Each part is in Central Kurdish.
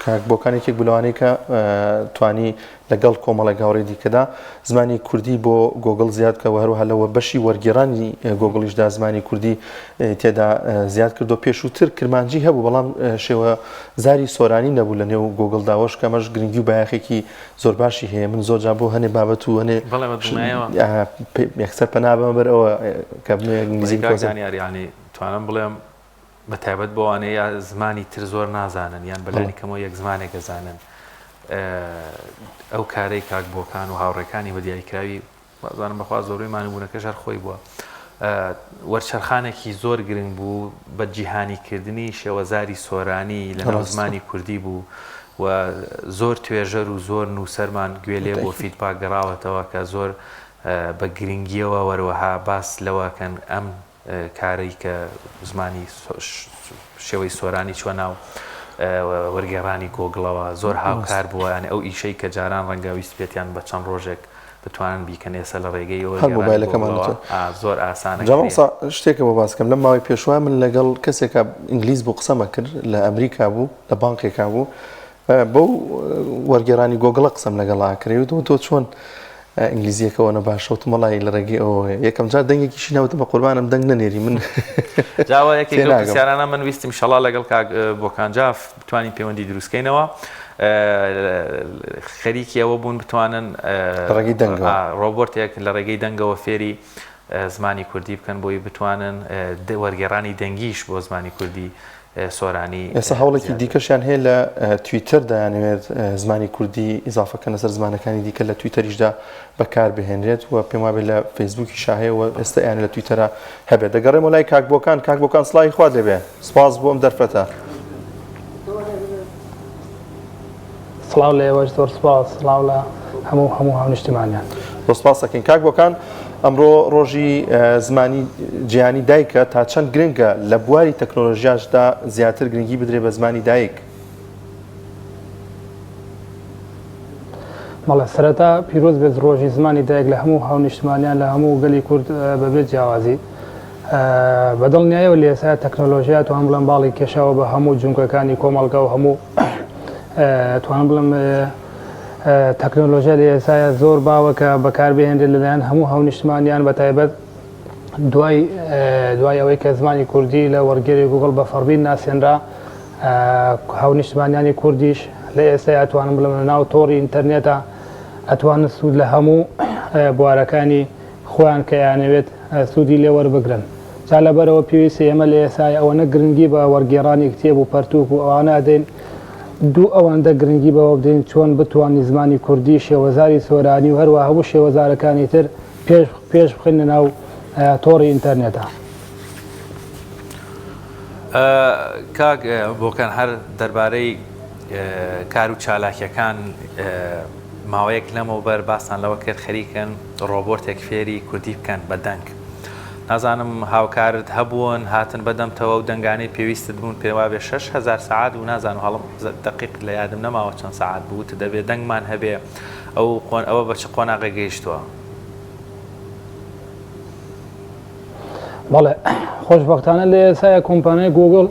کاک بۆکان یەکێک بوو لەوانەی کە توانی لەگەڵ کۆمەڵێک هاوڕێی دیکەدا زمانی کوردی بۆ گۆگڵ زیاد بکە و هەروەها لەوە بەشی وەرگێڕانی گۆگڵیشدا زمانی کوردی تێدا زیاد کردو. پێشووتر کرمانجی هەبوو بەڵام شێوە زاری سۆرانی نەبوو لە نێو گۆگڵدا، وەش کە ئەمەش گرنگی و بایەخێکی زۆر باشی هەیە. من زۆر جار بۆ هەنێ بابەت و هەنێ بەڵێ بە دڵنیایەوە یەکسەر پەنا بەمە بەر ئەوە کە بمێ ئینگلیزی کاک زانیار یانی توانم بڵێم بە تایبەت بۆ ئەوانەی یا زمانی تر زۆر نازانن یان بەلانی کەمەوە یەک زمانێک ئەزانن ئەو کارەی کاک بۆکان و هاوڕێکانی بە دیاریکراوی وازانم بەخوا زۆربەی مانوبوونەکەش هەر خۆی بووە وەرچەرخانێکی زۆر گرنگ بوو بە جیهانیکردنی شێوەزاری سۆرانی لە ناو زمانی کوردی بوو و زۆر توێژەر و زۆر نووسەرمان گوێ لێ بۆ feedback گەڕاوەتەوە کە زۆر بە گرنگیەوە وەروەها باس لەوەکەن ئەم کارەی کە زمانی شێوەی سۆرانی چوە ناو وەرگێڕانی گۆگڵەوە زۆر هاوکار بووە یانی ئەو ئیشەی کە جاران ڕەنگە ویستبێتیان بە چەند ڕۆژێک بتوانن بیکەن ئێستا لە ڕێگەی هەر مۆبایلەکەمان زۆر ئاسانە. جا مامۆستا شتێکە بۆ باس کەم لەم ماوەی پێشوە من لەگەڵ کەسێکا ئینگلیز بوو قسەمە کرد لە ئەمریکا بوو لە بانقێکا بوو بەو وەرگێڕانی گۆگڵە قسەم لەگەڵا کرد وتم تۆ چۆن ئینگلیزیەکە ئەوەنە باشە وتم وەڵی لە ڕێگەی ئەوەوە یەکەم جار دەنگێکیشی ناوتم بە قوربانم دەنگ نەنێری من جاوە یەکێک لەو پرسیارانە من ویستم شەڵا لەگەڵ کاک بۆکان جاف بتوانین پەیوەندی دروستکەینەوە خەریکی ئەوە بوون بتوانن لە ڕێگەی دەنگەوە ڕۆبۆتێک لە ڕێگەی دەنگەوە فێری زمانی کوردی بکەن بۆی بتوانن وەرگێڕانی دەنگیش بۆ زمانی کوردی سۆرانی ئێستا هەوڵێکی دیکەشیان هەیە لە تویتەر دەیانەوێت زمانی کوردی ئیزافە کەنە سەر زمانەکانی دیکە لە تویتەریشدا بەکار بهێنرێت و پێم وابێت لە فەیسبووکیشا هەیە و ئێستا یان لە تویتەرا هەبێت. دەگەڕێمەوە لای کاک بۆکان. کاک بۆکان سڵاوی خوات لێبێ. سپاس بۆ ئەم دەرفەتە. سڵاو لە ئێوەش زۆر سپاس. سڵاو لە هەموو هەموو هاونیشتیمانیان. زۆر سپاس ئەکەین. کاک بۆکان ئەمڕۆ ڕۆژی زمانی جیهانی دایکە، تا چەند گرنگە لە بواری تەکنۆلۆژیاشدا زیاتر گرنگی بدرێ بە زمانی دایک؟ بەڵێ سەرەتا پیرۆز بێت ڕۆژی زمانی دایک لە هەموو هاونیشتمانیان لە هەموو گەلی کورد بەبێ جیاوازی. بە دڵنیایەوە لە ئێستا تەکنۆلۆژیا توانم بڵێم باڵی کێشاوە بە هەموو جومگەکانی کۆمەڵگا و هەموو توانم بڵێم تەکنۆلۆژیا لە ئێستایا زۆر باوە کە بەکاربهێنرێت لەلایەن هەموو هاونیشتمانیان بە تایبەت دوای دوای ئەوەی کە زمانی کوردی لە وەرگێری گوگڵ بە فەڕمی ناسێنرا هاونیشتمانیانی کوردیش لە ئێستایا توانم بڵێم لە ناو تۆڕی ئینتەرنێتە ئەتوانن سوود لە هەموو بوارەکانی خۆیان کە ئەیانەوێت سوودی لێ وەربگرن. جا لەبەرئەوە پێویستە ئێمە لە ئێستایا ئەوەنە گرنگی بە وەرگێڕانی کتێب و پەرتووک و ئەوانە ئەدەین، دوو ئەوەندە گرنگی بەوە بدەین چۆن بتوانین زمانی کوردی، شێوەزاری سۆرانی و هەروەها هەموو شێوەزارەکانی تر پێش پێش بخەین لە ناو تۆڕی ئینتەرنێتا. کاک بۆکان هەر دەربارەی کار و چالاکیەکان ماوەیەک لەمەوبەر باستان لەوە کرد خەریکن ڕۆبۆتێک فێری کوردی بکەن بە دەنگ. نازانم هاوکارت هەبوون هاتن بە دەمتەوە و دەنگانەی پێویستت بوون پێ وابێ 6000 سەعات بوو نازانم هەڵم دەقیق لە یادم نەماوە چەند سەعات بوو وتت دەبێ دەنگمان هەبێ ئەو قۆن ئەوە بە چ قۆناغێک گەیشتووە؟ بەڵێ خۆشبەختانە لە ئێسایا کۆمپانیای گوگڵ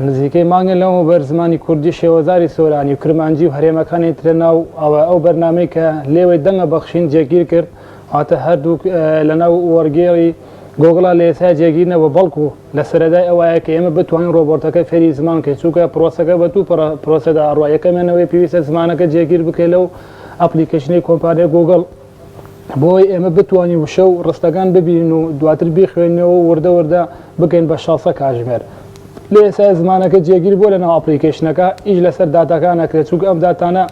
نزیکەی مانگێ لەمەوبەر زمانی کوردی شێوەزاری سۆرانی و کرمانجی و هەرێمەکانی ترە ناو ئەوە ئەو بەرنامەی کە لێوەی دەنگە بەخشین جێگیر کرد واتە هەردووک لە ناو وەرگێڕی گۆگڵا لە ئێستا جێگیر نەبوو بەڵکو لە سەرەدای ئەوایە کە ئێمە بتوانین ڕۆبۆتەکە فێری زمان بکەین چونکە پرۆسەکە بە دوو پرۆسەدا ئەڕوا یەکەمیان ئەوەیە پێویستە زمانەکە جێگیر بکرێت لەو application ەی کۆمپانیای گوگڵ بۆی ئێمە بتوانین وشە و ڕستەکان ببینین و دواتر بیخوێنینەوە و وردە وردە بگەین بە 600 کاژمێر. لە ئێستا زمانەکە جێگیر بووە لەناو application ەکە، ئیش لەسەر داتاکان ئەکرێت، چونکە ئەم داتانە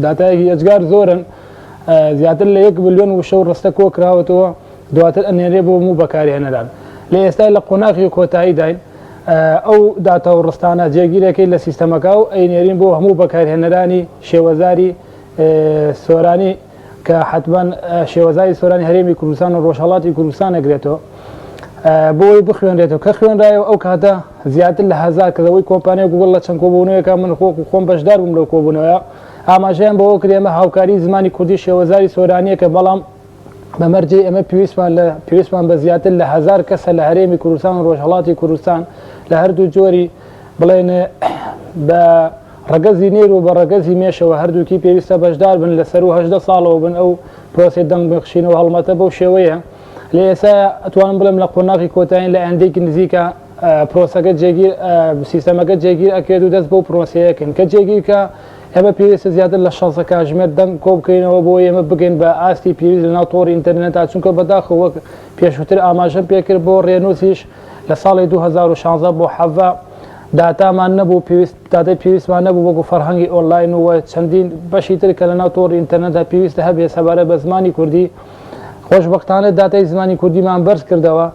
داتایەکی ئێجگار زۆرن، زیاتر لە یەک ملیۆن وشە و ڕستە کۆکراوەتەوە، دواتر ئەنێرێ بۆ هەموو بەکارهێنەران. لە ئێستا لە قۆناغی کۆتاییداین، ئەو داتا و ڕستانە جێگیرەکەی لە سیستەمەکە و ئەینێرین بۆ هەموو بەکارهێنەرانی شێوەزاری سۆرانی. کە حەتمەن شێوەزاری سۆرانی هەرێمی کوردستان و ڕۆژهەڵاتی کوردستان ئەگرێتەوە بۆی بخوێنرێتەوە کە خوێنرایەوە ئەو کاتە زیاتر لە هەزار کەس ئەوەی کۆمپانیای گوگڵ لە چەند کۆبوونەوەیەکە من خۆ خۆم بەشدار بووم لەو کۆبوونەوەیە ئاماژەیان بەوە کرد ئێمە هاوکاری زمانی کوردی شێوەزاری سۆرانیەکە بەڵام بە مەرجی ئێمە پێویستمان لە پێویستمان بە زیاتر لە هەزار کەسە لە هەرێمی کوردستان و ڕۆژهەڵاتی کوردستان لە هەردوو جۆری بڵێن بە. ڕەگەزی نێر و بە ڕەگەزی مێشەوە هەردووکی پێویستە بەشدار بن لە سەروو 18 ساڵەوە بن ئەو پرۆسەی دەنگ بەخشینەوە هەڵمەتە بەو شێوەیە لە ئێستا ئەتوانم بڵێم لە قۆناغی کۆتایین لە ئایندەیەکی نزیکە پرۆسەکە جێگیر سیستەمەکە جێگیر ئەکرێت و دەست بەو پرۆسەیەکەن کە جێگیر کە ئێمە پێویستە زیاتر لە 16 کاژمێر دەنگ کۆ بکەینەوە بۆ ئێمە بگەین بە ئاستی پێویست لەناو تۆڕی ئینتەرنێتا چونکە بەداخەوە وەک پێشووتر ئاماژەم پێکرد بۆ ڕێنووسیش لە ساڵی 2016 بۆ 17 داتامان نەبوو پێویست داتای پێویستمان نەبوو وەکو فەرهەنگی ئۆنلاین و چەندین بەشی تر کە لەناو تۆڕی ئینتەرنێتدا پێویستە هەبێت سەبارەت بە زمانی کوردی خۆشبەختانە داتای زمانی کوردیمان بەرز کردەوە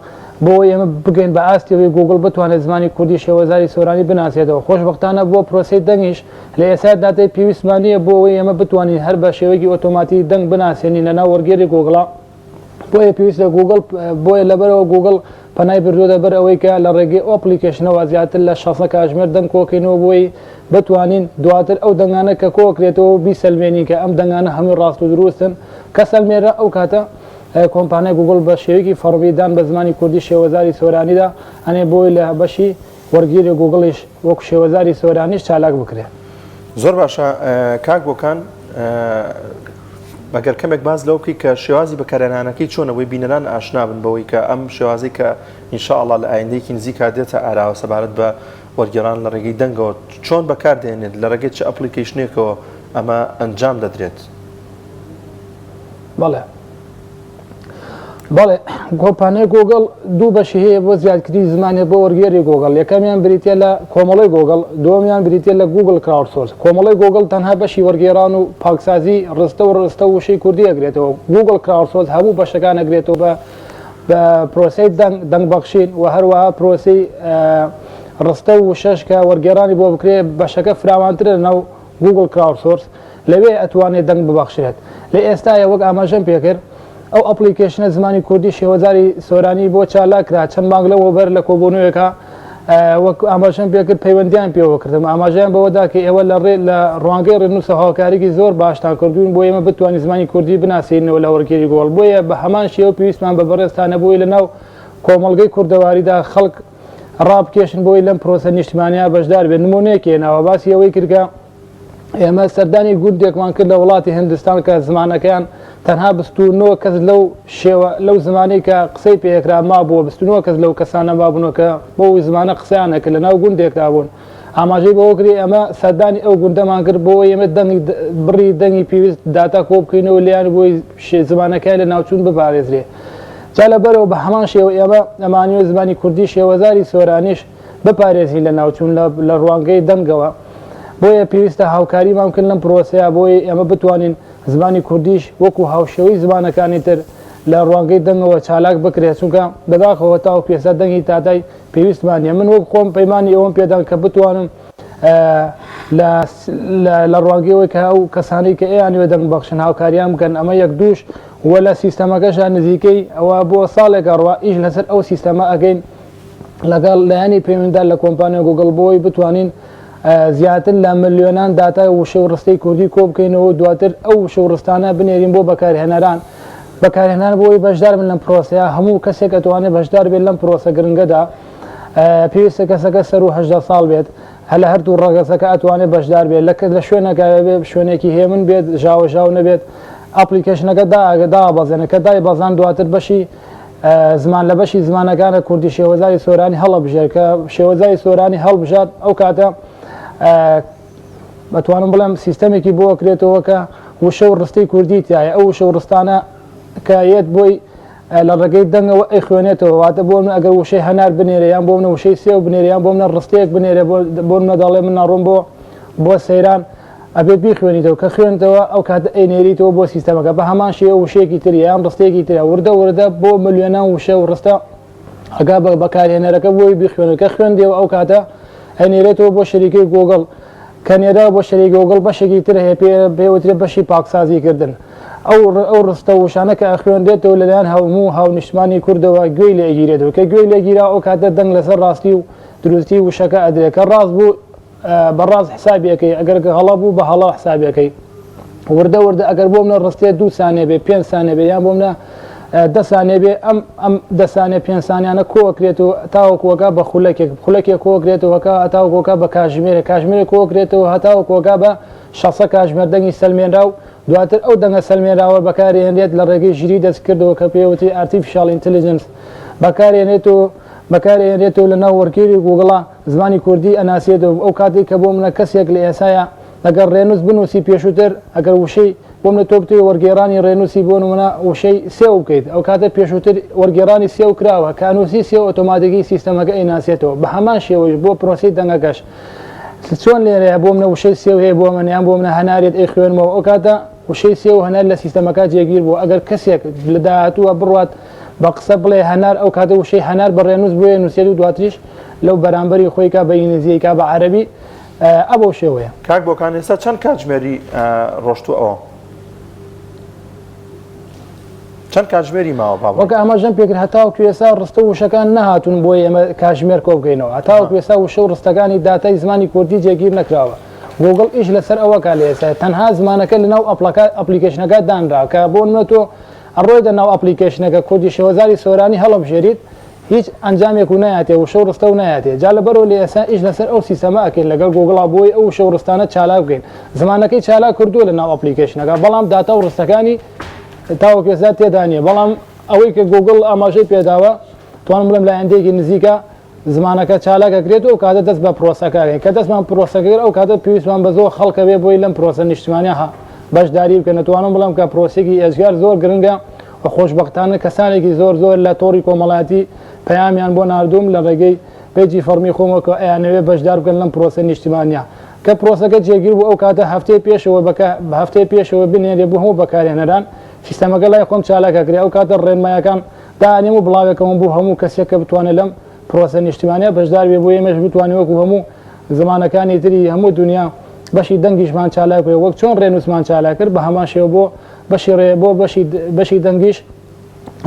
بۆ ئەوەی ئێمە بگەین بە ئاستی ئەوەی گووگڵ بتوانێت زمانی کوردی شێوەزاری سۆرانی بناسێتەوە. خۆشبەختانە بۆ پرۆسەی دەنگیش لە ئێستا داتای پێویستمان نییە بۆ ئەوەی ئێمە بتوانین هەر بە شێوەیەکی ئۆتۆماتی دەنگ بناسێنین لەناو وەرگێری گووگڵا. بۆیە پێویستە گووگڵ بۆیە لەبەرەوە گووگڵ پەنای بردووەتە بەر ئەوەی کە لە ڕێگەی ئەو application ەوە زیاتر لە 16 کاتژمێر دەنگ کۆکەینەوە بۆی بتوانین دواتر ئەو دەنگانە کە کۆکرێتەوە بیسەلمێنین کە ئەم دەنگانە هەمووی ڕاست و دروستن کە سەلمێنرا ئەو کاتە کۆمپانیای گووگڵ بە شێوەیەکی فەڕمی دان بە زمانی کوردی شێوەزاری سۆرانیدا ئەنێ بۆی لە بەشی وەرگێری گووگڵیش وەکو شێوەزاری سۆرانیش چالاک بکرێ. زۆر باشە کاک بۆکان ئەگەر کەمێک باس لەوە بکەیت کە شێوازی بەکارهێنانەکەی چۆنە بۆی بینەران ئاشنا بن بەوەی کە ئەم شێوازەی کە ان شاء اللە لە ئایندەیەکی نزیکا دێتە ئاراوە سەبارەت بە وەرگێڕان لە ڕێگەی دەنگەوە چۆن بەکاردێنێت لە ڕێگەی چ application ێکەوە ئەمە ئەنجام دەدرێت؟ بەڵێ بەڵێ کۆمپانیای گوگڵ دوو بەشی هەیە بۆ زیادکردنی زمانێ بۆ وەرگێری گوگڵ یەکەمیان بریتە لە کۆمەڵی گوگڵ دووەمیان بریتە لە Google Crowdsource کۆمەڵی گوگڵ تەنها بەشی وەرگێڕان و پاکسازی ڕستە و ڕستە و وشەی کوردی ئەگرێتەوە Google Crowdsource هەموو بەشەکان ئەگرێتەوە بە بە پرۆسەی دەنگ دەنگ بەخشین و هەروەها پرۆسەی ڕستە و وشەش کە وەرگێڕانی بۆ بکرێ بەشەکە فراوانترە لەناو Google Crowdsource لەوێ ئەتوانێت دەنگ ببەخشرێت. لە ئێستایا وەک ئاماژەم پێکرد ئەو application ە زمانی کوردی شێوەزاری سۆرانی بۆ چالاک کرا چەند مانگ لەوەوبەر لە کۆبوونەوەیەکا وەک ئاماژەم پێکرد پەیوەندیان پێوە کردم ئاماژەیان بەوەدا کە ئێوە لە ڕێ لە ڕوانگەی ڕێنووسە هاوکاریکی زۆر باشتان کردوین بۆ ئێمە بتوانین زمانی کوردی بناسێنەوە لە وەرگێری گۆڵ بۆیە بە هەمان شێوە پێویستمان بە بەڕێزتانە بۆی لە ناو کۆمەڵگەی کوردەواریدا خەڵک ڕابکێشن بۆی لەم پرۆسە نیشتمانیا بەشدار بێت نمونەیەک هێناوە باسی ئەوەی کرد کە ئێمە سەردانی گوندێکمان کرد لە وڵاتی هندستان کە زمانەکەیان تەنها 29 کەس لەو شێوە لەو زمانەی کە قسەی پێکرا مابووە 29 کەس لەو کەسانە مابوونەوە کە بەو زمانە قسەیان نەکرد لەناو گوندێکدا بوون ئاماژەی بەوە کرد ئێمە سەردانی ئەو گوندەمان کرد بۆ ئێمە دەنگی بڕی دەنگی پێویست داتا کۆ بکەینەوە لێیان بۆی زمانەکەیان لە ناوچوون بپارێزرێ جا لەبەرەوە بە هەمان شێوە ئێمە ئەمانەوێ زمانی کوردی شێوەزاری سۆرانیش بپارێزین لە ناوچوون لە ڕوانگەی دەنگەوە بۆیە پێویستە هاوکاریمان بکەن لەم پرۆسەیە بۆی ئێمە بتوانین زمانی کوردیش وەکو هاوشێوەی زمانەکانی تر لە ڕوانگەی دەنگەوە چالاک بکرێت چونکە بەداخەوە تاوەکو ئێستا دەنگی داتای پێویستمان نیە من وەک خۆم پەیمانی ئەوەم پێدان کە بتوانم لە ڕوانگەی ئەوەی کە ئەو کەسانەی کە ئەیانەوێت دەنگ بەخشن هاوکاریان بکەن ئەمە یەک دووش و لە سیستەمەکەشا نزیکەی ئەوە بۆ ساڵێک ئەڕوا ئیش لەسەر ئەو سیستەمە ئەکەین لەگەڵ لایەنی پەیوەندیدار لە کۆمپانیای گوگڵ بۆی بتوانین زیاتر لە ملیۆنان داتای وشە و ڕستەی کوردی کۆ بکەینەوە و دواتر ئەو وشە و ڕستانە بنێرین بۆ بەکارهێنەران بەکارهێنان بۆ ئەوەی بەشدار بن لەم پرۆسەیە هەموو کەسێک ئەتوانێت بەشدار بێت لەم پرۆسە گرنگەدا پێویستە کەسەکە سەروو 18 ساڵ بێت هەر لە هەردوو ڕەگەزەکە ئەتوانێت بەشدار بێت لە لە شوێنەکە بێ شوێنێکی هێمن بێت ژاوەژاو نەبێت application ەکە دابەزێنە کە دایبەزان دواتر بەشی زمان لە بەشی زمانەکانە کوردی شێوەزاری سۆرانی هەڵەبژێر کە شێوەزاری سۆرانی هەڵبژارد ئەو کاتە ئەتوانم بڵێم سیستەمێکی بۆ ئەکرێتەوە کە وشە و ڕستەی کوردی تایە ئەو وشە و ڕستانە کە یەت بۆی لە ڕێگەی دەنگەوە ئەیخوێنێتەوە واتە بۆ من ئەگەر وشەی هەنار بنێرێ یان بۆ منە وشەی سێو بنێرێ یان بۆ منە ڕستەیەک بنێرێ بۆ منە دەڵێ من ناڕۆم بۆ بۆ سەیران ئەبێت بیخوێنیتەوە کە خوێنتەوە ئەو کاتە ئەینێریتەوە بۆ سیستەمەکە بە هەمان شێوە وشەیەکی تر یان ڕستەیەکی ترە وردە وردە بۆ ملیۆنان وشە و ڕستە ئەگا بە بەکارهێنەرەکە بۆی بیخوێنێت کە خوێندیەوە ئەو کاتە ئەنێرێتەوە بۆ شەریکەی گۆگڵ کە نێرا بۆ شەریکەی گۆگڵ بەشێکی تر هەیە پێ پێوترێ بەشی پاکسازی کردن ئەو ئەو ڕستە و وشانە کە ئەخوێنرێتەوە لەلایەن هەموو هاونیشتمانی کوردەوە گوێی لێ ئەگیرێتەوە کە گوێی لێگیرا ئەو کاتە دەنگ لەسەر ڕاستی و دروستی وشەکە ئەدرێت کە ڕاست بوو بە ڕاست حسابی ئەکەی ئەگەر هەڵە بوو بە هەڵە حسابی ئەکەی وردە وردە ئەگەر بۆ منە ڕستێ دوو سانێ بێ پێنج سانێ بێ یان بۆ منە دە سانیە بێ ئەم ئەم دە سانیە پێنج سانیانە کۆئەکرێتەوە تاوەکو ئەگا بە خولەکێک خولەکێک کۆئەکرێتەوە هەکا هەتاوەکو ئەگا بە کاژمێرێک کاژمێرێک کۆئەکرێتەوە هەتاوەکو ئەگا بە شەسە کاژمێر دەنگی سەلمێنراو دواتر ئەو دەنگە سەلمێنراوە بەکارێنرێت لە ڕێگەی ژیری دەستکردەوە کە پێوتری artificial intelligence بەکارێنێت و بەکارێنرێت و لەناو وەرگێری گووگڵا زمانی کوردی ئەناسێتەوە ئەو کاتێک کە بۆ منە کەسێک لە ئێسایا ئەگەر ڕێنووس بنووسی پێشووتر ئەگەر وشەی بۆ منە تۆ بتەوێ وەرگێڕانی ڕێنووسی بۆ نموونە وشەی سێو بکەیت ئەو کاتە پێشووتر وەرگێڕانی سێو کراوە کە ئەنووسی سێو ئۆتۆماتیکی سیستەمەکە ئەیناسێتەوە بە هەمان شێوەیش بۆ پرۆسەی دەنگەکەش چۆن لێرەیە بۆ منە وشەی سێو هەیە بۆ من یان بۆ منە هەنارێت ئەیخوێنمەوە ئەو کاتە وشەی سێو و هەنار لە سیستەمەکە جێگیر بوو ئەگەر کەسێک لە داهاتووە بڕوات بە قسە بڵێ هەنار ئەو کاتە وشەی هەنار بە ڕێنووس بۆیە نووسێت و دواتریش لەو بەرامبەری خۆی کا بە ئینگلیزی کا بە عەرەبی ئە بەو شێوەیە. کاک بۆکان ئێستا چەند کاتژمێری ڕۆشتوە ئەوە چەند کاتژمێری ماوە با بڵێین؟ وەک ئاماژەم پێکرد هەتاوەکو ئێستا ڕستە و وشەکان نەهاتوون بۆی ئێمە کاتژمێر کۆ بکەینەوە هەتاوەکو ئێستا وشە و ڕستەکانی داتای زمانی کوردی جێگیر نەکراوە گووگڵ ئیش لەسەر ئەوە کا لە ئێستا تەنها زمانەکە لەناو ئەپڵەکە application ەکە دانرا کە بۆ نمونە تۆ ئەڕۆیتە ناو application ەکە کوردی شێوەزاری سۆرانی هەڵەبژێریت هیچ ئەنجامێک و نایاتێ وشە و ڕستە و نایاتێ جا لەبەرئەوە لە ئێستا ئیش لەسەر ئەو سیستەمە ئەکەین لەگەڵ گوگڵا بۆی ئەو وشە و ڕستانە چالاک بکەین زمانەکەی چالاک کردووە لە ناو application ەکە بەڵام داتا و ڕستەکانی تاوەکو ئێستا تێدا نییە بەڵام ئەوەی کە گوگڵ ئاماژەی پێداوە توانم بڵێم لە ئایندەیەکی نزیکە زمانەکە چالاک ئەکرێت و ئەو کاتە دەست بە پرۆسەکە ئەکەین کە دەستمان پرۆسەکە کرد ئەو کاتە پێویستمان بە زۆر خەڵکە بێ بۆی لەم پرۆسە نیشتمانیە بەشداری بکەن ئەتوانم بڵێم کە پرۆسەیەکی ئێجگار زۆر گرنگە و خۆشبەختانە کەسانێکی زۆر زۆر لە تۆڕی کۆمەڵایەتی پەیامیان بۆ ناردووم لە ڕێگەی پەیجی فەڕمی خۆمەوە کە ئەیانەوێ بەشدار بکەن لەم پرۆسە نیشتمانیە کە پرۆسەکە جێگیر بوو ئەو کاتە هەفتەی پێشەوە بەکە هەفتەی پێشەوە بنێرێ بۆ هەموو بەکارهێنەران سیستەمەکە لای خۆم چالاک ئەکرێ ئەو کاتە ڕێنمایەکان دائەنێم و بڵاوێکەوەم بۆ هەموو کەسێک کە بتوانێت لەم پرۆسە نیشتمانیە بەشدار بێ بۆ ئێمەش بتوانین وەکو هەموو زمانەکانی تری هەموو دنیا بەشی دەنگیشمان چالاک بێ وەک چۆن ڕێنووسمان چالاک کرد بە هەمان شێوە بۆ بەشی ڕێ بۆ بەشی بەشی دەنگیش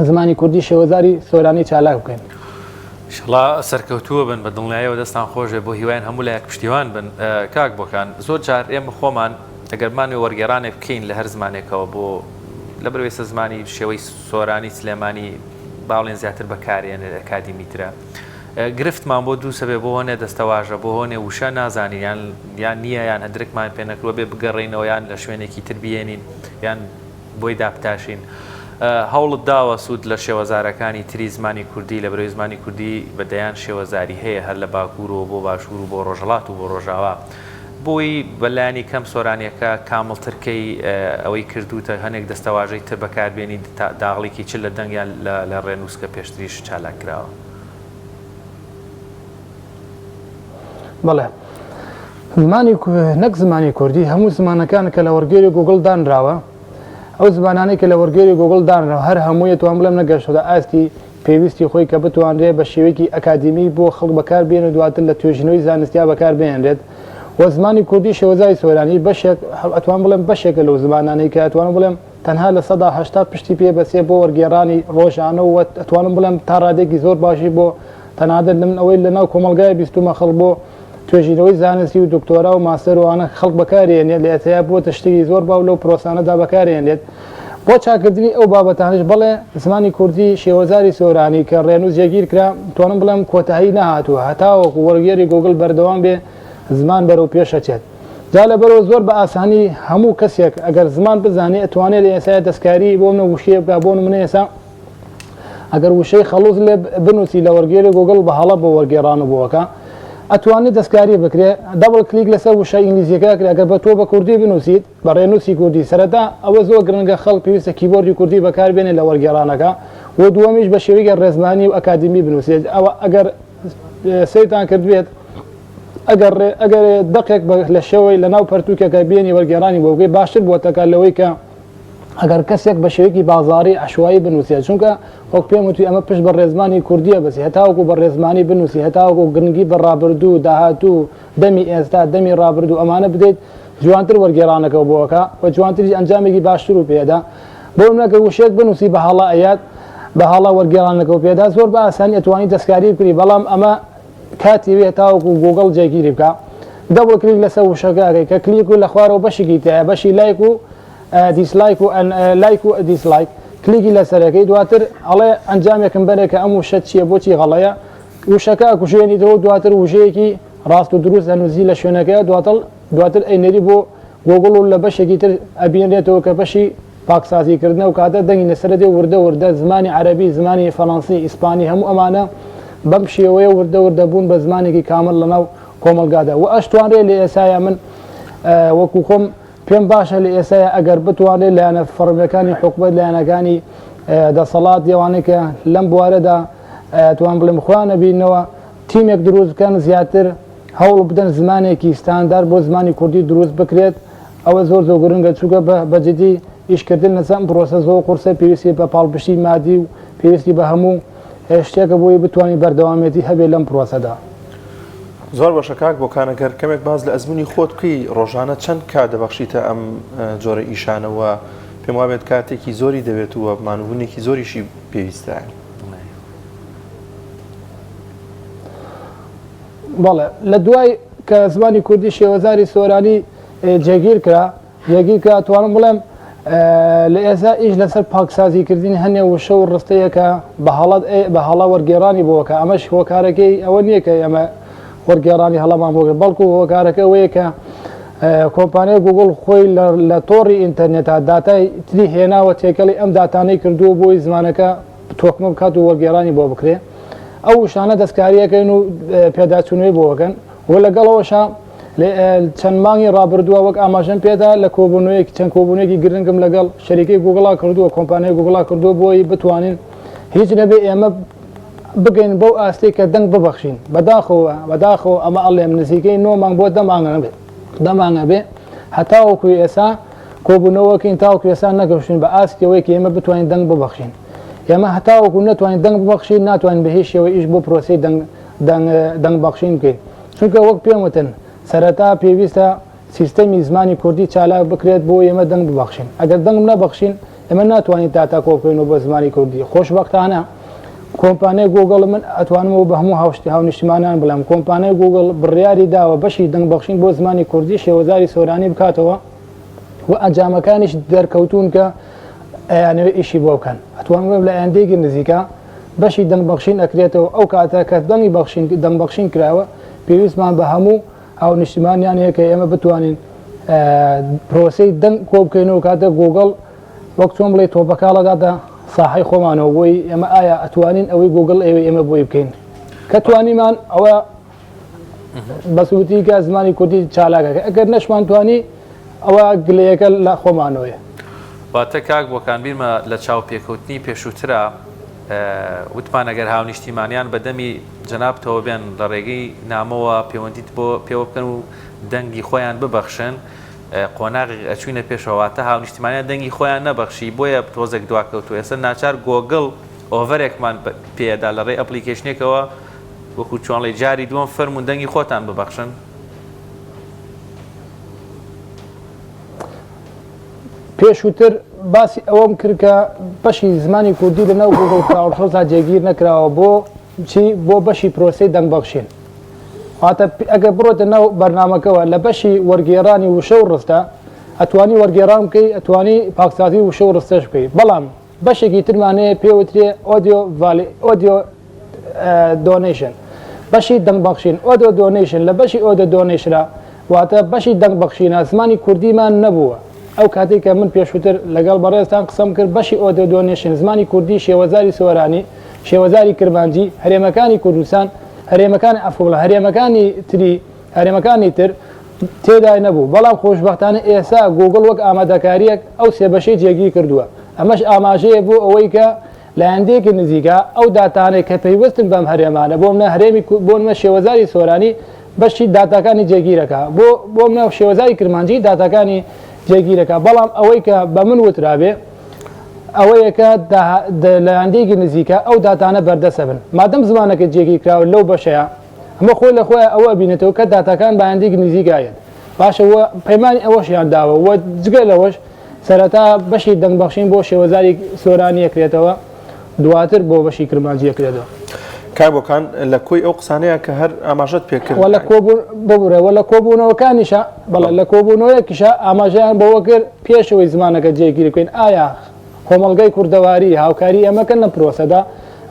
زمانی کوردی شێوەزاری سۆرانی چالاک بکەین. ئیشەڵا سەرکەوتووە بن بە دڵنیایەوە دەستان خۆش بێ بۆ هیواین هەموو لایەک پشتیوان بن کاک بۆکان زۆر جار ئێمە خۆمان ئەگەر بمانەوێ وەرگێڕانێک بکەین لە هەر زمانێکەوە بۆ لەبەر ئێستا زمانی شێوەی سۆرانی سلێمانی با بڵێن زیاتر بەکارێنێت ئەکادیمیترە گرفتمان بۆ دروست ئەبێ بۆ هۆنێ دەستەواژە بۆ هۆنێ وشە نازانین یان یان نییە یان درکمان پێ نەکردوە بێ بگەڕێینەوە یان لە شوێنێکی تر بیێنین یان بۆی دابتاشین هەوڵت داوە سوود لە شێوەزارەکانی تری زمانی کوردی لە بەرەوەی زمانی کوردی بە دەیان شێوەزاری هەیە هەر لە باکوورەوە بۆ باشوور و بۆ ڕۆژهەڵات و بۆ ڕۆژاوا بۆی بە لایەنی کەم سۆرانیەکە کامڵتر کەی ئەوەی کردووتە هەنێک دەستەواژەی تر بەکار بێنی داغڵیکی چ لە دەنگ یان لە ڕێنووس کە پێشتریش چالاک کراوە. بەڵێ زمانی نەک زمانی کوردی هەموو زمانەکان کە لە وەرگێری گوگڵ دانراوە ئەو زمانانەی کە لە وەرگێری گوگڵ دانراوە هەر هەمووی توان بڵێم نەگەشتۆتە ئاستی پێویستی خۆی کە بتوانرێت بە شێوەیەکی ئەکادیمی بۆ خەڵک بەکار بێن و دواتر لە توێژینەوەی زانستیا بەکار بهێنرێت و زمانی کوردی شێوەزاری سۆرانی بەشێک ئەتوان بڵێم بەشێکە لەو زمانانەی کە ئەتوانم بڵێم تەنها 80% پشتی پێ بەسێ بۆ وەرگێڕانی ڕۆژانە و ئەتوانم بڵێم تا ڕادێکی زۆر باشی بۆ تەنانەت لە من ئەوەی لەناو کۆمەڵگای بیستومە خەڵک بۆ توێژینەوەی زانستی و دکتۆرا و ماستەر و ئەوانە خەڵک بەکارێنێت لە ئێتەیا بووەتە شتێکی زۆر باو لەو پرۆسانەدا بەکارێنێت بۆ چاکردنی ئەو بابەتانەش بەڵێ زمانی کوردی شێوەزاری سۆرانی کە ڕێنووس جێگیر کرا توانم بڵێم کۆتایی نەهاتووە هەتاوەکو وەرگێری گوگل بەردەوام بێ زمان بەرەو پێش ئەچێت جا لەبەرەوە زۆر بە ئاسانی هەموو کەسێک ئەگەر زمان بزانێ ئەتوانێت لە ئێستا دەستکاری بۆ منە وشەیە بکا بۆ نمونە ئێستا ئەگەر وشەی خەڵوز لێ بنووسی لە وەرگێری گوگڵ بە هەڵە بۆ وەرگێڕان و بۆکە ئەتوانێت دەستکاری بکرێ double click لەسەر وشە ئینگلیزیەکە کرێ ئەگەر بە تۆ بە کوردی بنووسیت بە ڕێنووسی کوردی سەرەتا ئەوە زۆر گرنگە خەڵک پێویستە کیبۆردی کوردی بەکاربێنێت لە وەرگێڕانەکە و دووەمیش بە شێوەیەکی ڕێزمانی و ئەکادیمی بنووسێت ئەوە ئەگەر سەیرتان کردبێت ئەگەر ئەگەر دەقێک لە شێوەی لە ناو پەرتووکێکە بێنی وەرگێڕانی بۆ بکەی باشتر بۆتەکە لەوەی کە ئەگەر کەسێک بە شێوەیەکی بازاڕی عەشوایی بنووسێت چونکە وەک پێم وتی ئەمە پشت بە ڕێزمانی کوردییە بەسی هەتاوەکو بە ڕێزمانی بنووسی هەتاوەکو گرنگی بە ڕابردوو داهاتوو دەمی ئێستا دەمی ڕابردوو ئەمانە بدەیت جوانتر وەرگێڕانەکەو بۆ ئەکا و جوانتریش ئەنجامێکی باشتر و پێدا بۆ نمونە گەر وشەیەک بنووسی بە هەڵە ئەیات بە هەڵە وەرگێڕانەکەو پێدا زۆر بە ئاسانی ئەتوانی دەستکاری بکری بەڵام ئەمە کاتی وێ تاوەکو گوگڵ جێگیری بکا double click لەسەر وشەکە ئەکەی کە کلیک و لە خوارەوە بەشێکی تایە بەشی like و dislike و like و dislike. کلیکی لەسەرەکەی دواتر ئەڵێ ئەنجامێکم بەرێ کە ئەم وشە چییە بۆچی غەڵەیە وشەکە ئەکوژێنیتەوە دواتر وشەیەکی ڕاست و دروست ئەنووسی لە شوێنەکەی دواتر دواتر ئەینێری بۆ گۆگڵ و لە بەشێکی تر ئەبینرێتەوە کە بەشی پاکسازی کردنە و کاتە دەنگی لەسەر دێ وردە وردە زمانی عەرەبی زمانی فەرەنسی ئیسپانی هەموو ئەمانە بەم شێوەیە وردە وردە بوون بە زمانێکی کامڵ لەناو کۆمەڵگادا و ئەشتوانرێ لە ئێسایا من وەکو خۆم پێم باشە لە ئێسایا ئەگەر بتوانرێت لایەنە فەڕمیەکانی حکومەت لایەنەکانی دەسەڵات یەوانەی کە لەم بوارەدا توان بڵێم خۆیان نەبینەوە تیمێک دروست بکەن زیاتر هەوڵ بدەن زمانێکی ستاندار بۆ زمانی کوردی دروست بکرێت ئەوە زۆر زۆر گرنگە چونکە بە جدی ئیشکردن لەسەر ئەم پرۆسە زۆر قورسە پێویستی بە پاڵپشتی مادی و پێویستی بە هەموو شتێکە بۆی بتوانین بەردەوامێتی هەبێت لەم پرۆسەدا. زۆر باشە کاک بۆکان ئەگەر کەمێک باس لە ئەزموونی خۆت بکەی ڕۆژانە چەند کات دەبەخشیتە ئەم جۆرە ئیشانە و پێم وابێت کاتێکی زۆری دەوێت و مانوبوونێکی زۆریشی پێویستە. بەڵێ لە دوای کە زمانی کوردی شێوەزاری سۆرانی جێگیر کرا جێگیر کرا توانم بڵێم لە ئێستا ئیش لەسەر پاکسازیکردنی هەنێ وشە و ڕستەیەکە بە هەڵە بە هەڵە وەرگێڕانی بۆکە ئەمەش هۆکارەکەی ئەوە نییە کە ئێمە وەرگێڕانی هەڵەمان بۆ بەڵکو هۆکارەکە ئەوەیە کە کۆمپانیای گوگڵ خۆی لە تۆڕی ئینتەرنێتا داتای تری هێناوە تێکەڵی ئەم داتانەی کردووە بۆی زمانەکە تۆکمە بکات و وەرگێڕانی بۆ بکرێ ئەو وشانە دەستکاریەکەن و پێداچوونەوەی بۆ بکەن و لەگەڵەوەشا چەند مانگی ڕابردووە وەک ئاماژەم پێدا لە کۆبوونەوەیەکی چەند کۆبوونێکی گرنگم لەگەڵ شەریکەی گوگڵا کردووە کۆمپانیای گوگڵا کردووە بۆی بتوانین هیچ نەبێ ئێمە بگەین بەو ئاستەی کە دەنگ ببەخشین بەداخەوە بەداخەوە ئەمە ئەڵێم نزیکەی نۆ مانگ بۆ دە مانگە بێ دە مانگە بێ هەتاوەکو ئێسا کۆبوونەوەکەین تاوەکو ئێستا نەگەشتین بە ئاستی ئەوەی کە ئێمە بتوانین دەنگ ببەخشین ئێمە هەتاوەکو نەتوانین دەنگ ببەخشین ناتوانین بە هیچ شێوە ئیش بۆ پرۆسەی دەنگ دەنگ دەنگ بەخشین بکەین چونکە وەک پێم وتن سەرەتا پێویستە سیستەمی زمانی کوردی چالاک بکرێت بۆ ئێمە دەنگ ببەخشین ئەگەر دەنگ نەبەخشین ئێمە ناتوانین داتا کۆ بکەینەوە بۆ زمانی کوردی خۆشبەختانە کۆمپانیای گوگڵ من ئەتوانمەوە بە هەموو هاوشتی هاونیشتیمانان بڵێم کۆمپانیای گوگڵ بڕیاری داوە بەشی دەنگ بەخشین بۆ زمانی کوردی شێوەزاری سۆرانی بکاتەوە و ئەنجامەکانیش دەرکەوتوون کە ئەیانەوێت ئیشی بۆ بکەن ئەتوانم بڵێم لە ئایندەیەکی نزیکە بەشی دەنگ بەخشین ئەکرێتەوە ئەو کاتە کە دەنگی بەخشین دەنگ بەخشین کراوە پێویستمان بە هەموو هاونیشتیمانیان هەیە کە ئێمە بتوانین پرۆسەی دەنگ کۆ بکەینەوە کاتە گوگڵ وەک چۆن بڵێ تۆپەکاڵەداتە ساحەی خۆمانەوە بۆی ئێمە ئایا ئەتوانین ئەوەی گوگڵ ئەوێ ئێمە بۆی بکەین کە توانیمان ئەوە بەسووتی کە زمانی کوردی چالاکەکە ئەگەر نەشمان توانی ئەوە گلەیەکە لە خۆمانەوەیە. واتە کاک بۆکان بیرمە لە چاوپێکەوتنی پێشووترا وتمان ئەگەر هاونیشتیمانیان بە دەمی جەنابتەوە بێن لە ڕێگەی نامەوە پەیوەندیت بۆ پێوە بکەن و دەنگی خۆیان ببەخشن قۆناغێک ئەچوینە پێشەوە واتە هاونیشتیمانیان دەنگی خۆیان نەبەخشی بۆیە تۆزێک دواکەوتو ئێستا ناچار گۆگڵ ئۆڤەرێکمان پێدا لە ڕێی ئەپلیکەیشنێکەوە وەکو چۆنڵی جاری دووەم فەرموون دەنگی خۆتان ببەخشن. پێشووتر باسی ئەوەم کرد کە بەشی زمانی کوردی لە ناو گوگڵ کراودسۆرسا جێگیر نەکراوە بۆ چی بۆ بەشی پرۆسەی دەنگ بەخشین واتە ئەگەر بڕۆتە ناو بەرنامەکەوە لە بەشی وەرگێڕانی وشە و ڕستە ئەتوانی وەرگێڕان بکەی ئەتوانی پاکسازی وشە و ڕستەش بکەی بەڵام بەشێکی ترمان هەیە پێ وترێ audio vali audio donation بەشی دەنگ بەخشین audio donation لە بەشی audio donation ا واتە بەشی دەنگ بەخشینە زمانی کوردیمان نەبووە ئەو کاتێک کە من پێشووتر لەگەڵ بەڕێزتان قسەم کرد بەشی audio donation زمانی کوردی شێوەزاری سۆرانی شێوەزاری کرمانجی هەرێمەکانی کوردستان هەرێمەکانی عەفو بڵێ هەرێمەکانی تری هەرێمەکانی تر تێدا نەبوو، بەڵام خۆشبەختانە ئێستا گووگڵ وەک ئامادەکارییەک ئەو سێ بەشەی جێگیر کردووە، ئەمەش ئاماژەیە بۆ ئەوەی کە لە ئایندەیەکی نزیکا ئەو داتانەی کە پەیوەستن بەم هەرێمانە بۆ منە هەرێمی بۆ منە شێوەزاری سۆرانی بەشی داتاکانی جێگیرەکا بۆ بۆ منە شێوەزاری کرمانجی داتاکانی جێگیرەکا بەڵام ئەوەی کە بە من وترابێ ئەوەیە کە لە ئایندەیەکی نزیکا ئەو داتانە بەردەستە بن مادەم زمانەکە جێگیر کراوە لەو بەشەیە ئەمە خۆی لە خۆیا ئەوە ئەبینێتەوە کە داتاکان بە ئایندەیەکی نزیک ئایەت باشە و پەیمانی ئەوەشیان داوە و جگە لەوەش سەرەتا بەشی دەنگ بەخشین بۆ شێوەزاری سۆرانی ئەکرێتەوە دواتر بۆ بەشی کرمانجی ئەکرێتەوە. کاک بۆکان لە کۆی ئەو قسانەیە کە هەر ئاماژەت پێ کرد. وە لە کۆبوون ببورە وە لە کۆبوونەوەکانیشا بەڵێ لە کۆبوونەوەیەکیشا ئاماژەیان بەوە کرد پێش ئەوەی زمانەکە جێگیر بکەین ئایا. کۆمەڵگەی کوردەواری هاوکاری ئێمە کەن لە پرۆسەدا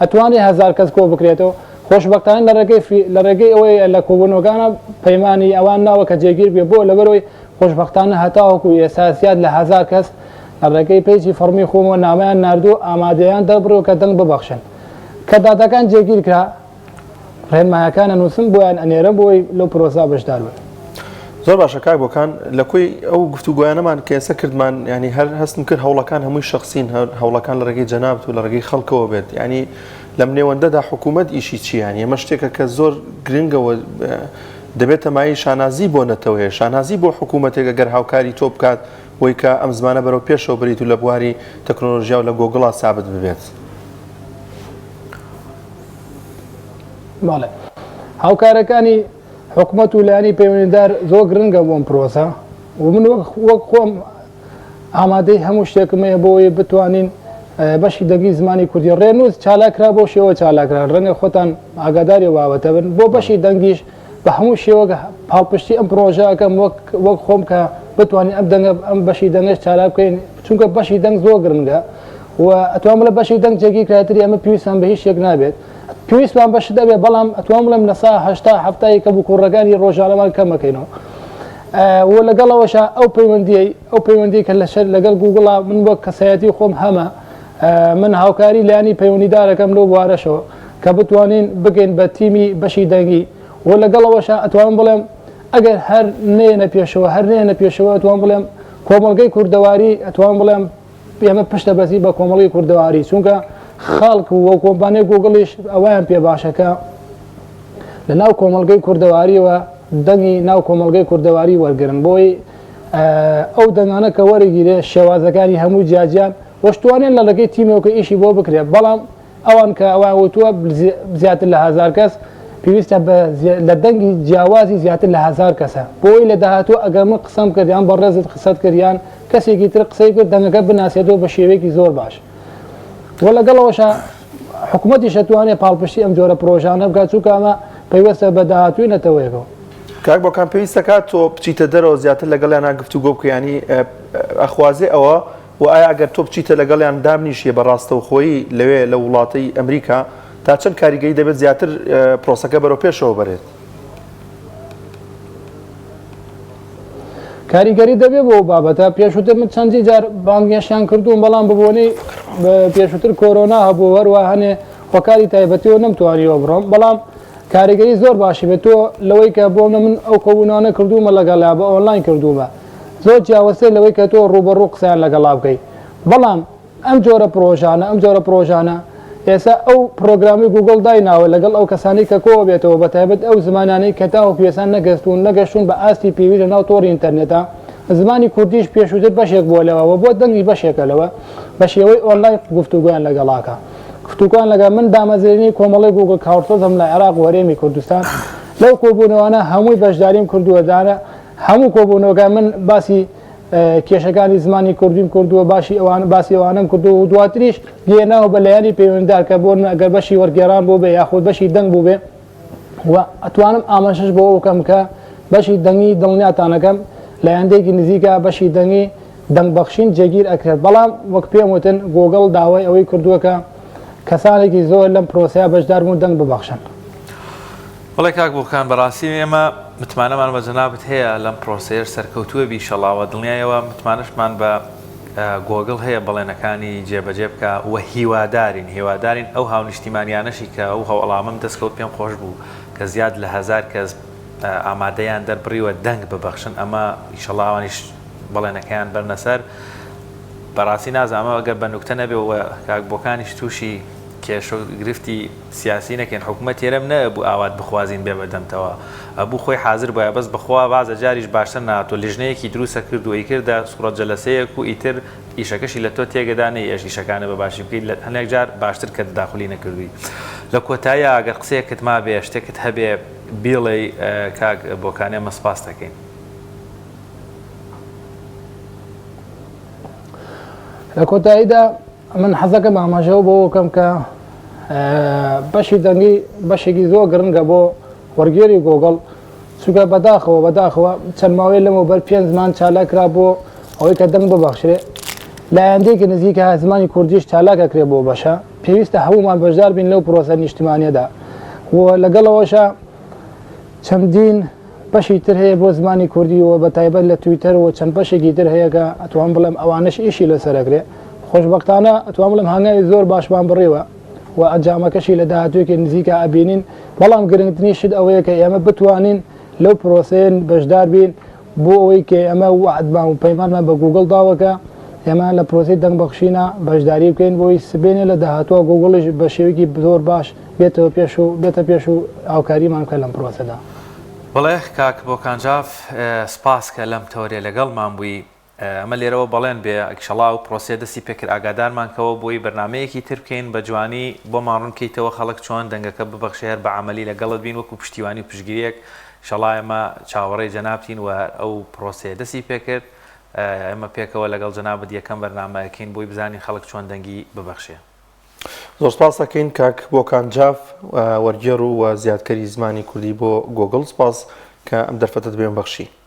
ئەتوانێ هەزار کەس کۆ بکرێتەوە. خۆشبەختانە لە ڕێگەی لە ڕێگەی ئەوەی لە کۆبوونەوەکانە پەیمانی ئەوان ناوە کە جێگیر بێ بۆ لەبەرەوەی خۆشبەختانە هەتاوەکو ئێستا زیاد لە هەزار کەس لە ڕێگەی page ی فەڕمی خۆمەوە نامەیان ناردوو ئامادەیان دەربڕیوە کە دەنگ ببەخشن. کە داتاکان جێگیر کرا ڕێنمایەکان ئەنووسم بۆیان ئەنێرم بۆی لەو پرۆسە بەشدار بن. زۆر باشە کاک بۆکان لە کۆی ئەو گفتوگۆیانەمان کە ئێستا کردمان یانی هەر هەستم کرد هەوڵەکان هەمووی شەخسین هەر هەوڵەکان لە ڕێگەی جەنابت و لە ڕێگەی خەڵکەوە بێت یانی لەم نێوەندەدا حکوومەت ئیشی چییە یانی ئەمە شتێکە کە زۆر گرنگەوە دەبێتە مایەی شانازی بۆ نەتەوەیە شانازی بۆ حکوومەتێک ئەگەر هاوکاری تۆ بکات بۆی کە ئەم زمانە بەرەو پێشەوە بریت و لە بواری تەکنۆلۆژیا و لە گۆگڵا سابت ببێت. بەڵێ هاوکارەکانی حکومەت و لایەنی پەیوەندیدار زۆر گرنگە بۆم پرۆسە و من وەک خۆم ئامادەی هەموو شتێکم هەیە بۆ ئەوەی بتوانین بەشی دەنگی زمانی کوردی ڕێنووس چالاکرا بۆ شێوە چالاکرا ڕەنگە خۆتان ئاگاداری بابەتە بن بۆ بەشی دەنگیش بە هەموو شێوەک پاڵپشتی ئەم پرۆژە ئەکەم وەک وەک خۆم کە بتوانین ئەم دەنگە ئەم بەشی دەنگەش چالاک بکەین چونکە بەشی دەنگ زۆر گرنگە و ئەتوان بڵێ بەشی دەنگ جێگیر کراتری ئەمە پێویستمان بە هیچ شتێک نابێت پێویستمان بە شت ئەبێ بەڵام ئەتوان بڵێم لە سا 80 70 کەم و کوڕەکانی ڕۆژانەمان کەم ئەکەینەوە و لەگەڵ ئەوەشا ئەو پەیوەندیەی ئەو پەیوەندی کە لەشەر لەگەڵ گوگڵا من وەک کەسایەتی خۆم هەمە من هاوکاری لایەنی پەیوەندیدارەکەم لەو بوارەشەوە کە بتوانین بگەین بە تیمی بەشی دەنگی و لەگەڵ ئەوەشا ئەتوانم بڵێم ئەگەر هەر نەیەنە پێشەوە هەر نەیەنە پێشەوە ئەتوانم بڵێم کۆمەڵگەی کوردەواری ئەتوانم بڵێم ئێمە پشتە بەسی بە کۆمەڵی کوردەواری چونکە خەڵک و کۆمپانیای گوگڵیش ئەویان پێ باشە کە لە ناو کۆمەڵگەی کوردەواریەوە دەنگی ناو کۆمەڵگەی کوردەواری وەرگرن بۆی ئەو دەنگانە کە وەرەگیرێ شێوازەکانی هەموو جیاجیان وەشتوانێن لە ڕێگەی تیمەوە کە ئیشی بۆ بکرێت بەڵام ئەوان کە ئەوان وتووە زیاتر لە هەزار کەس پێویستە بە لە دەنگی جیاوازی زیاتر لە هەزار کەسە بۆی لە داهاتوو ئەگەر من قسەم کرد یان بەڕێزت قسەت کرد یان کەسێکی تر قسەی کرد دەنگەکە بناسێتەوە بە شێوەیەکی زۆر باش و لەگەڵەوەشە حکوومەتیش ئەتوانێت پاڵپشتی ئەم جۆرە پرۆژانە بکات چونکە ئەمە پەیوەستە بە داهاتووی نەتەوەیەکەوە. کاک بۆکان پێویستە کات تۆ بچیتە دەرەوە زیاتر لەگەڵیانا گفتوگۆ بکەی یانی ئەخوازێ ئەوە و ئایا ئەگەر تۆ بچیتە لەگەڵیان دابنیشیە بە ڕاستەوخۆیی لەوێ لە وڵاتەی ئەمریکا تا چەند کاریگەری دەبێت زیاتر پرۆسەکە بەرەو پێشەوە بەرێت؟ کاریگەری دەبێت بۆ بابەتە پێشووتر من چەندی جار بانگێشیان کردووم بەڵام ببۆنەی پێشووتر کۆرۆنا هەبوو هەروە هەنێ هۆکاری تایبەتیەوە نەمتوانیوە بڕۆم بەڵام کاریگەری زۆر باشی بێت تۆ لەوەی کە بۆ من ئەو کۆبوونانە کردوومە لەگەڵیا بە ئۆنلاین کردوومە زۆر جیاوازتر لەوەی کە تۆ ڕووبەڕوو قسەیان لەگەڵا بکەی بەڵام ئەم جۆرە پرۆژانە ئەم جۆرە پرۆژانە ئێستا ئەو پرۆگرامی گوگڵ دایناوە لەگەڵ ئەو کەسانەی کە کۆ بێتەوە بە تایبەت ئەو زمانانەی کە تاوەکو ئێستا نەگەستوون نەگەشتوون بە ئاستی پێویست لە ناو تۆڕی ئینتەرنێتا زمانی کوردیش پێشووتر بەشێک بووە لەوە و بۆ دەنگیش بەشێکە لەوە بە شێوەی ئۆنلاین گفتوگۆیان لەگەڵاکە گفتوگۆیان لەگەڵ من دامەزرێنی کۆمەڵەی گوگڵ کاورسۆزم لە عێراق و هەرێمی کوردستان لەو کۆبوونەوانە هەمووی بەشداریم کردووە دانە هەموو کۆبوونەوەکان من باسی کێشەکانی زمانی کوردیم کردووە باشی ئەوان باسی ئەوانەم کردووە و دواتریش گەیەناوە بە لایەنی پەیوەندیدار کە بۆ ئەگەر بەشی وەرگێڕان بوو بێ یاخود بەشی دەنگ بوو بێ و ئەتوانم ئاماژەش بەوە بکەم کە بەشی دەنگی دڵنیاتانەکەم لە ئایندەیەکی نزیکە بەشی دەنگی دەنگ بەخشین جێگیر ئەکرێت بەڵام وەک پێم وتن گوگڵ داوای ئەوەی کردووە کە کەسانێکی زۆر لەم پرۆسەیە بەشدار بوون دەنگ ببەخشن. بەڵێ کاک بۆکان بەڕاستی ئێمە متمانەمان بە جەنابت هەیە لەم پرۆسەیەش سەرکەوتووە بی ئیشەڵا وە دڵنیایەوە متمانەشمان بە گۆگڵ هەیە بەڵێنەکانی جێبەجێ بکا وە هیوادارین هیوادارین ئەو هاونیشتیمانیانەشی کە ئەو هەوڵامەم دەستکەوت پێم خۆش بوو کە زیاد لە هەزار کەس ئامادەیان دەربڕیوە دەنگ ببەخشن ئەمە ئیشەڵا ئەوانیش بەڵێنەکەیان بەرنە سەر بەڕاستی نازانم ئەگەر بە نوکتە نەبێ وە کاک بۆکانیش تووشی کێشە و گرفتی سیاسی نەکەین حکومەت هێرەم نەئەبوو ئاوات بخوازین بێ بەدەمتەوە ئەبوو خۆی حازر بایە بەس بەخوا بازە جاریش باشتر نەهاتوە لیژنەیەکی دروسە کرد و ئەیکردە سوڕەت جەلەسەیەک و ئیتر ئیشەکەشی لە تۆ تێگەدا نەیئەشت ئیشەکانت بە باشی بکەیت لە هەنێک جار باشتر کە تداخلی نەکردووی لە کۆتاییا گەر قسەیەکت مابێ شتێکت هەبێ بیڵێی کاک بۆکان ئێمە سپاست ئەکەین. لە کۆتاییدا من حەزەکەم ئاماژەوە بەوە بکەم کە بەشی دەنگی بەشێکی زۆر گرنگە بۆ وەرگێری گۆگڵ چونکە بەداخەوە بەداخەوە چەند ماوەیە لەمەوبەر پێنج زمان چالاک کرا بۆ ئەوەی کە دەنگ ببەخشرێ. لە ئایندەیەکی نزیکا زمانی کوردیش چالاک ئەکرێ بۆ بەشە، پێویستە هەموومان بەشدار بین لەو پرۆسە نیشتمانیەدا و لەگەڵ ئەوەشا چەندین بەشی تر هەیە بۆ زمانی کوردی و بە تایبەت لە تویتەر و چەند بەشێکی تر هەیە کە ئەتوان بڵێم ئەوانەش ئیشی لەسەر ئەکرێ. خۆشبەختانە ئەتوان بڵێم هەنگاوی زۆر باشمان بڕیوە و ئەنجامەکەشی لە داهاتوویەکی نزیکا ئەبینین، بەڵام گرنگترین شت ئەوەیە کە ئێمە بتوانین لەو پرۆسەیە بەشدار بین بۆ ئەوەی کە ئێمە وەعدمان و پەیمانمان بە گووگڵ داوە کە ئێمە لە پرۆسەی دەنگبەخشینا بەشداری بکەین بۆی سبەینێ لە داهاتووە گووگڵیش بە شێوەیەکی زۆر باش بێتەوە پێش و بێتە پێش و هاوکاریمان بکات لەم پرۆسەدا. بەڵێ کاک بۆکان جاف سپاس کە لەم تەوەرەیە لەگەڵمان بووی. ئەمە لێرەوە بەڵێن بێ ئیشەڵا ئەو پرۆسەیە دەستی پێکرد ئاگادارمان کەوە بۆی بەرنامەیەکی تر بکەین بە جوانی بۆمان ڕوون کەیتەوە خەڵک چۆن دەنگەکە ببەخشێ هەر بە عەمەلی لەگەڵت بین وەکو پشتیوانی و پشتگیریەک ئیشەڵا ئێمە چاوەڕێی جەنابتین و هەر ئەو پرۆسەیە دەستی پێکرد ئێمە پێکەوە لەگەڵ جەنابت یەکەم بەرنامە ئەکەین بۆی بزانین خەڵک چۆن دەنگی ببەخشێ. زۆر سپاس ئەکەین کاک بۆکان جاف وەرگێڕ و زیادکەری زمانی کوردی بۆ گۆگڵ سپاس کە ئەم دەرفەتەت پێم بەخشی.